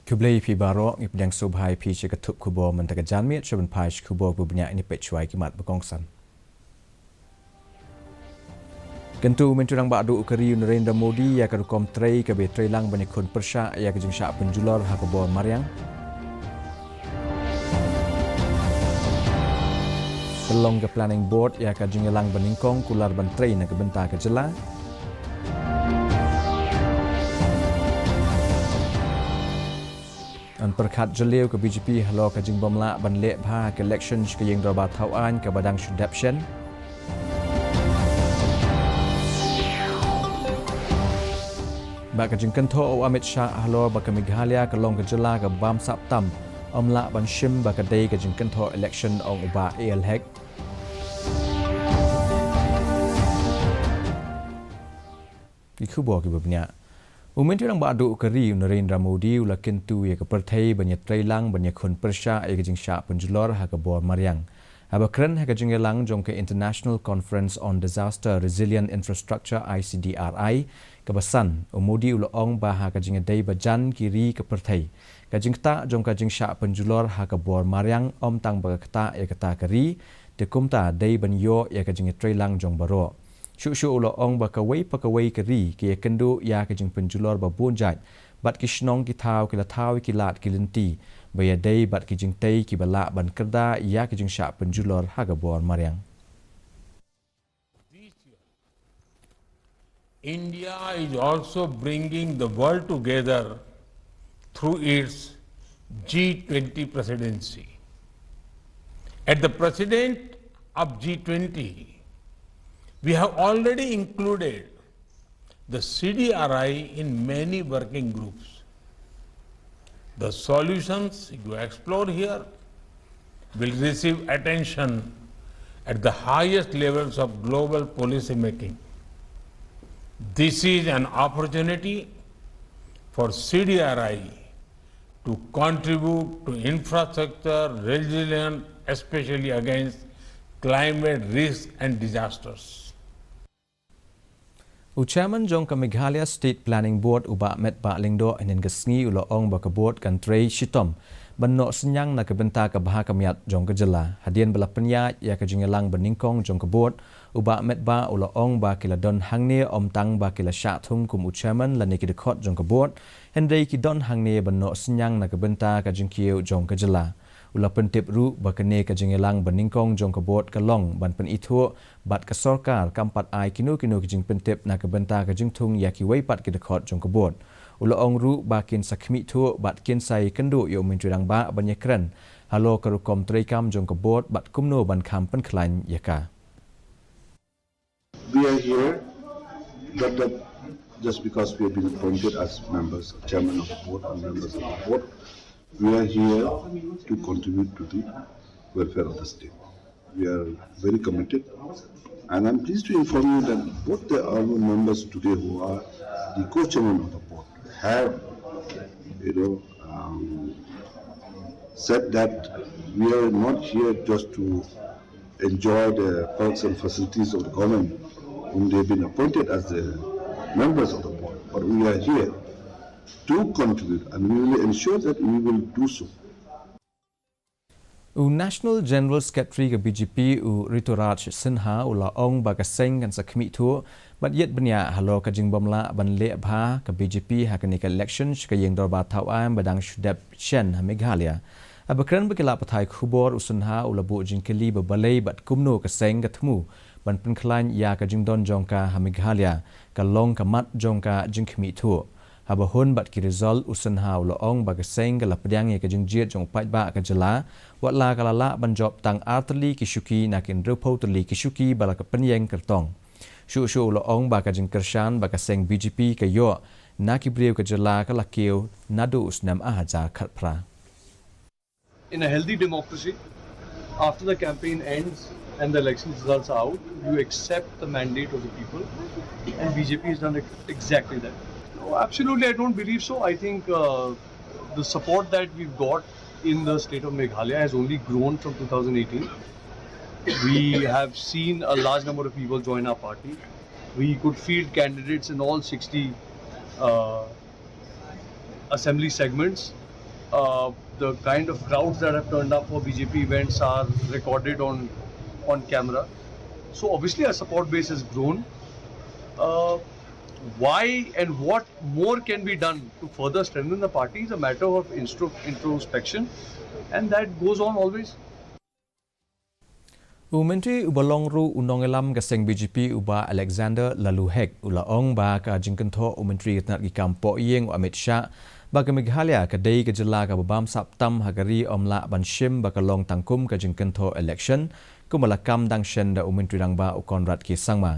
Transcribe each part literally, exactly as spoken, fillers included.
Khublei phi baroh, ngi pdiang sngewbha ïa phi sha ka thup khubor mynta ka janmiet. Sha ban phai sha khubor ba bniah, ngin ïa peit shuwa ki mat ba kongsan. Kyntu u Myntri Rangbah Duh ka ri u Narendra Modi ïa ka rukom trei kaba ïatrei lang ban ïakhun pyrshah ïa ka jingshah pynjulor ha ka bor mariang. Pynlong ka Planning Board ïa ka jingïalang banyngkong kular ban trei na ka bynta ka jylla. Yn pyrkhat jylliew ka B J P halor ka jingbym lah ban leh bha ha ka election sha ka ïing dorbar thaw aiñ kaba dang shu dep shen. Bad ka jingkynthoh u Amit Shah halor ba ka Meghalaya ka long ka jylla kaba bamsap tam, ym lah ban shim ba ka dei ka jingkynthoh election, ong u Bah A L Hek. Ki khubor kiba bniah. U Myntri Rangbah Duh ka ri u Narendra Modi u la kyntu ïa ka pyrthei ban ïatrei lang ban ïakhun pyrshah ïa ka jingshah pynjulor ha ka bor mariang. Haba kren ha ka jingïalang jong ka International Conference on Disaster Resilient Infrastructure, I C D R I, kaba san, u Modi u la ong ba ha ka jingïadei ba jan ki ri ka pyrthei, ka jingktah jong ka jingshah pynjulor ha ka bor mariang ym tang ba ka ktah ïa kata ka ri, te kumta dei ban ïoh ïa ka jingïatrei lang jong baroh. Shuh shuh u la ong ba kawei pa kawei ka ri ki ïakynduh ïa ka jingpynjulor ba bun jait, bad ki shnong ki thaw ki la thaw ïa ki lad ki lynti ba ïadei bad ki jingtei kiba lah ban kyrda ïa ka jingshah pynjulor ha ka bor mariang. This year, India is also bringing the world together through its G twenty presidency. At the president of G twenty, we have already included the C D R I in many working groups. The solutions you explore here will receive attention at the highest levels of global policy making. This is an opportunity for C D R I to contribute to infrastructure resilience, especially against climate risk and disasters. U Chairman jong ka Meghalaya State Planning Board, u Bah Metbah Lyngdoh, hynnin ka sngi u la ong ba ka Board kan trei shitom ban noh synñiang na ka bynta ka bha ka miat jong ka jylla. Hadien ba la pynïaid ïa ka jingïalang banyngkong jong ka Board, u Bah Metbah u la ong ba ki la don hangne ym tang ba ki la shah thung kum u Chairman lane ki dkhot jong ka Board, hynrei ki don hangne ban noh synñiang na ka bynta ka jingkiew jong ka jylla. U la pyntip ruh ba kane ka jingïalang banyngkong jong ka Board ka long ban pynithuh bad ka sorkar kam pat ai kino kino ki jingpyntip na ka bynta ka jingthung ïa kiwei pat ki dkhot jong ka Board. U la ong ruh ba kin sa khmih thuh bad kin sa ïakynduh ïa u Myntri Rangbah ban ïakren halor ka rukom treikam jong ka Board bad kumno ban kham pynkhlaiñ ïa ka. We are here not that just because we have been appointed as members, chairman of the board and members of the board. We are here to contribute to the welfare of the state. We are very committed, and I'm pleased to inform you that both the honorable members today who are the co-chairman of the board have, you know, um, said that we are not here just to enjoy the perks and facilities of the government whom they've been appointed as the members of the board, but we are here to contribute, and we will ensure that we will do so. U National General Secretary ka B J P, u Rituraj Sinha, u la ong ba ka seng kan sa khmih thuh bad ïit bniah halor ka jingbym lah ban leh bha ka B J P ha kane ka election sha ka ïing dorbar thaw aiñ ba dang shu dep shen ha Meghalaya. Haba kren bad ki lad pathai khubor, u Sinha u la buh jingkylli ba balei bad kumno ka seng ka thmu ban pynkhlaiñ ïa ka jingdon jong ka ha Meghalaya, ka long ka mat jong ka jingkhmih thuh. Haba hun bad ki result, u Sinha u la ong ba ka seng ka la pdiang ïa ka jingjied jong u paidbah ka jylla, watla ka la lah ban jop tang ar tylli ki shuki na ki hynriewphew tylli ki shuki ba la ka pynïeng kyrtong. Shuh shuh u la ong ba ka jingkyrshan ba ka seng B J P ka ïoh na ki briew ka jylla ka la kiew naduh u snem ar hajar khatphra. In a healthy democracy, after the campaign ends and the election results are out, you accept the mandate of the people, and B J P has done ex- exactly that. No, absolutely, I don't believe so. I think uh, the support that we've got in the state of Meghalaya has only grown from two thousand eighteen. We have seen a large number of people join our party. We could field candidates in all sixty uh, assembly segments. Uh, the kind of crowds that have turned up for B J P events are recorded on on camera. So obviously, our support base has grown. Uh, why and what more can be done to further strengthen the party is a matter of instro- introspection, and that goes on always. U Myntri uba long ruh u nongïalam ka seng B J P u Bah Alexander Laloo Hek u la ong ba ka jingkynthoh u Myntri ka tnat ki kam poh ïing u Amit Shah ba ka Meghalaya ka dei ka jylla kaba bamsap tam ha ka ri ym lah ban shim ba ka long tang kum ka jingkynthoh election, kumba la kam dang shen da u Myntri Rangbah u Conrad K Sangma.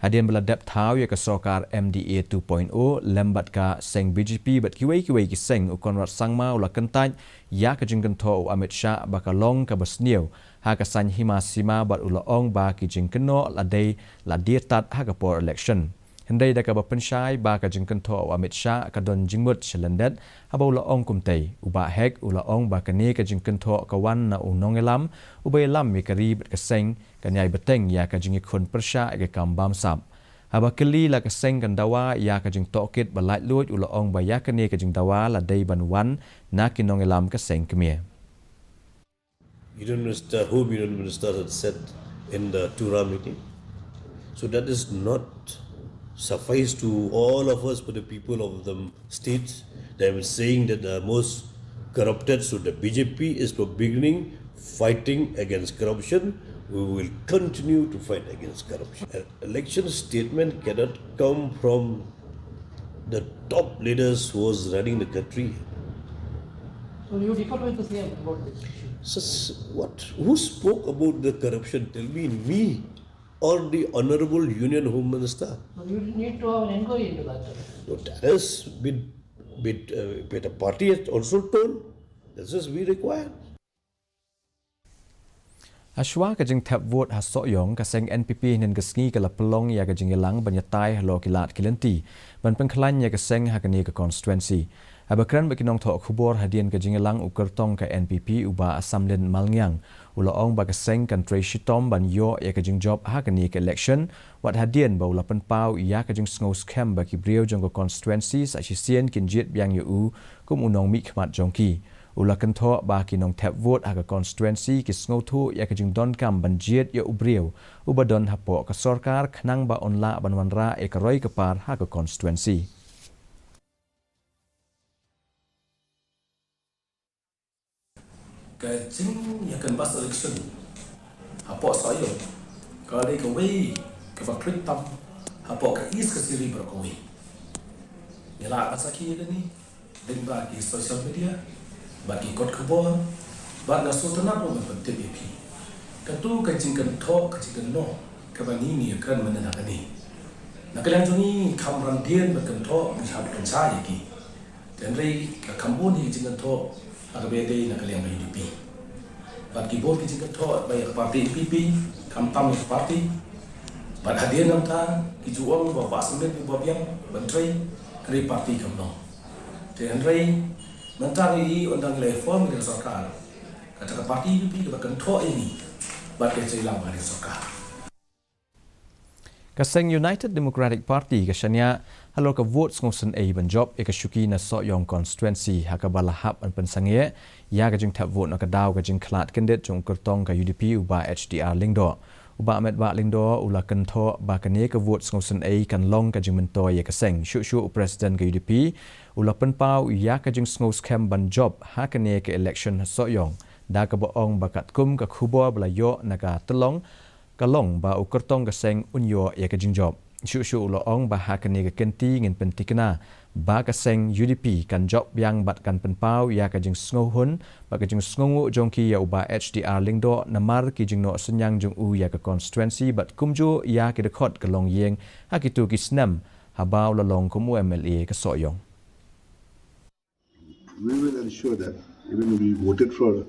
Hadien ba la dep thaw ïa ka sorkar M D A two point oh lem bad ka seng B J P bad kiwei kiwei ki seng, u Conrad Sangma u la kyntait ïa ka jingkynthoh u Amit Shah ba ka long kaba sniew ha ka saiñ hima sima bad u la ong ba ki jingkynnoh la dei la die tad ha ka por election. Hynrei da kaba pynshai ba ka jingkynthoh u Amit Shah ka don jingmut sha lyndet, haba u la ong kumtei, u Bah Hek u la ong ba kane ka jingkynthoh ka wan na u nongïalam uba ïalam ïa ka ri bad ka seng, kan ïai bteng ïa ka jingïakhun pyrshah ïa ka kam bamsap. Haba kylli la ka seng kan dawa ïa ka jingtohkit ba laitluid, u la ong ba ïa kane ka jingdawa la dei ban wan na ki nongïalam ka seng kmie. Union Minister, Home Union Minister had said in the Tura meeting. So that is not suffice to all of us, for the people of the states. They were saying that the most corrupted, so the B J P is for beginning fighting against corruption. We will continue to fight against corruption. An election statement cannot come from the top leaders who was running the country. So you differ with the C M about this issue? So what? Who spoke about the corruption? Tell me, me or the Honorable Union Home Minister? So you need to have an inquiry into that. So that has been, been, uh, been the party has also told. This is we require. Hashwa ka jingthep vote ha Sohiong, ka seng N P P hynnin ka sngi ka la pynlong ïa ka jingïalang ban ïatai halor ki lad ki lynti ban pynkhlaiñ ïa ka seng ha kane ka constituency. Haba kren bad ki nongthoh khubor hadien ka jingïalang, u kyrtong ka N P P u Bah Samlin Malngiang u la ong ba ka seng kan trei shitom ban ïoh ïa ka jingjop ha kane ka election, wat hadien ba u la pynpaw ïa ka jingsngew skhem ba ki briew jong ka constituency sa shisien kin jied biang ïa u kum u nongmihkhmat jong ki. U la kynthoh ba ki nongthep vote ha ka constituency ki sngewthuh ïa ka jingdonkam ban jied ïa u briew uba don hapoh ka sorkar khnang ba un lah ban wanrah ïa ka roi ka par ha ka constituency. Ka jingïakhun bus election hapoh Sohiong ka dei kawei kaba khraw tam hapoh ka East Khasi Hills baroh kawei. Ngi la ïoh sakhi ïa kane lyngba ki social media bad ki kot khubor bad nga sngewtynnat ruh ban pyntip ïa phi. Kato ka jingkynthoh, ka jingkynnoh kaba ngi ngi ïakren mynne ha kane, na ka liang jong ngi ngi kham ran dien ban kynthoh, ngi hap pynshai ïa ki. Hynrei ka kham bun hi ka jingkynthoh ha kaba ïadei na ka liang ka U D P. Bad ki bun ki jingkynthoh ba ïa ka party N P P, khamtam ïa ka party. Bad hadien nangta ki ju ong ba Bah Samlin uba biang ban trei, hynrei party kam long. Te hynrei mynta ngi ïohi ynda ngi la form ïa ka sorkar, kata ka party N P P kaba kynthoh ïa ngi bad ka jingïalang bad ka sorkar. Ka seng United Democratic Party ka shaniah halor ka vote sngewsynei ban jop ïa ka shuki na Sohiong constituency, ha kaba la hap ban pynsangeh ïa ka jingthep vote na ka daw ka jingkhlad kyndit jong u kyrtong ka U D P u Bah H D R Lyngdoh. U Bah Metbah Lyngdoh u la kynthoh ba kane ka vote sngewsynei kan long ka jingmyntoi ïa ka seng. Shuh shuh u President ka U D P u la pynpaw ïa ka jingsngew skhem ban jop ha kane ka election ha Sohiong, da kaba ong ba katkum ka khubor ba la ïoh na ka tyllong, ka long ba u kyrtong ka seng un ïoh ïa ka jingjop. Shuh shuh u la ong ba ha kane ka kynti ngin pyntikna ba ka seng U D P kan jop biang bad kan pynpaw ïa ka jingsngewhun bad ka jingsngewnguh jong ki ïa u Bah H D R Lyngdoh namar ki jingnoh synñiang jong u ïa ka constituency bad kumjuh ïa ki dkhot ka longïing ha kito ki snem haba u la long kum u M L A ka Sohiong. We will ensure that even we voted for,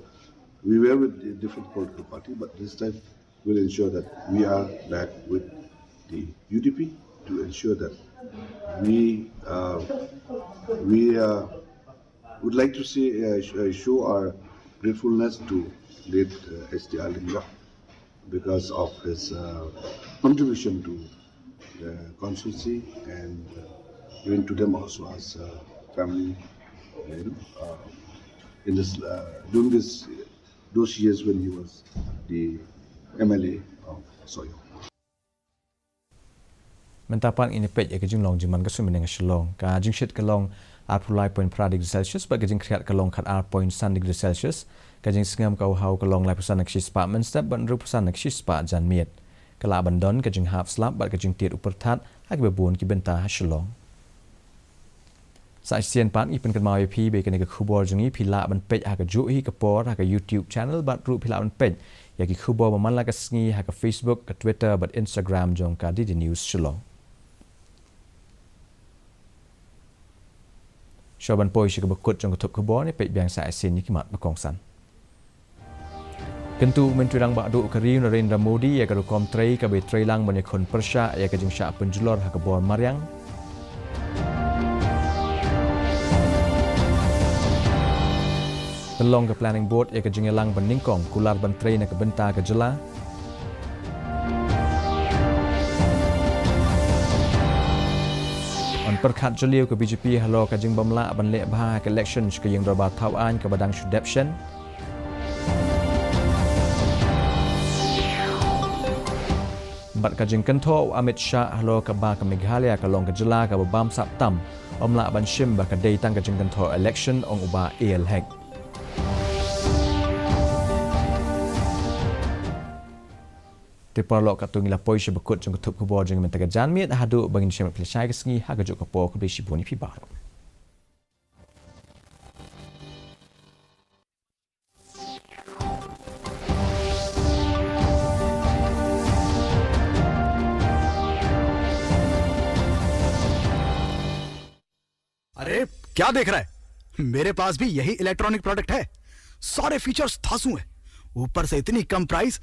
we were with a different political party, but this time we'll ensure that we are back with the U D P to ensure that we uh, we uh, would like to say uh, sh- uh, show our gratefulness to late uh, H D R Lyngdoh because of his uh, contribution to the constituency and uh, even to them also as uh, family, you know, uh, in this uh, during this those years when he was the M L A of Sohiong. Mynta pat ngin ïa peit ïa ka jinglong jingman ka suiñ mynhynnin ha Shillong. Ka jingshit ka long arphew lai point phra degree Celsius bad ka jingkhriat ka long khatar point san degree Celsius. Ka jingsngem ka u haw ka long laiphew san na ka shispah mynstep bad hynriewphew san na ka shispah janmiet. Ka lah ban don ka jinghap slap bad ka jingtied u pyrthat ha kiba bun ki bynta ha Shillong. Sa shisien pat ngi pynkynmaw ïa phi ba ïa kane ka khubor jong ngi phi lah ban peit ha kajuh hi ka por ha ka YouTube channel bad ruh phi lah ban peit ïa ki khubor ba man la ka sngi ha ka Facebook, ka Twitter bad Instagram jong ka D D News Shillong. Shuwa ban poi sha kaba kut jong ka thup khubor, ngin peit biang sa shisien ïa ki mat ba kongsan. Kyntu u Myntri Rangbah Duh ka ri u Narendra Modi ïa ka rukom trei kaba ïatreilang ban ïakhun pyrshah ïa ka jingshah pynjulor ha ka bor mariang. Pynlong ka Planning Board ïa ka jingïalang ba nyngkong kular ban trei na ka bynta ka jylla. Yn pyrkhat jylliew ka B J P halor ka jingbymlah ban leh bha ha ka election sha ka ïing dorbar thaw aiñ kaba dang shu dep shen. Bad ka jingkynthoh u Amit Shah halor kaba ka Meghalaya ka long ka jylla kaba bamsap tam, ym lah ban shim ba ka dei tang ka jingkynthoh election, ong u Bah A L Hek. Te paralok, katto ngi la poi sha ba kut jong ka thup khubor jong ngi mynta ka janmiet, haduh ba ngin ïashem bad phi lashai ka sngi ha kajuh ka por, khublei shibun ïa phi baroh. अरे, क्या देख रहा है? मेरे पास भी यही इलेक्ट्रॉनिक प्रोडक्ट है। सारे फीचर्स धांसू हैं, ऊपर से इतनी कम प्राइस।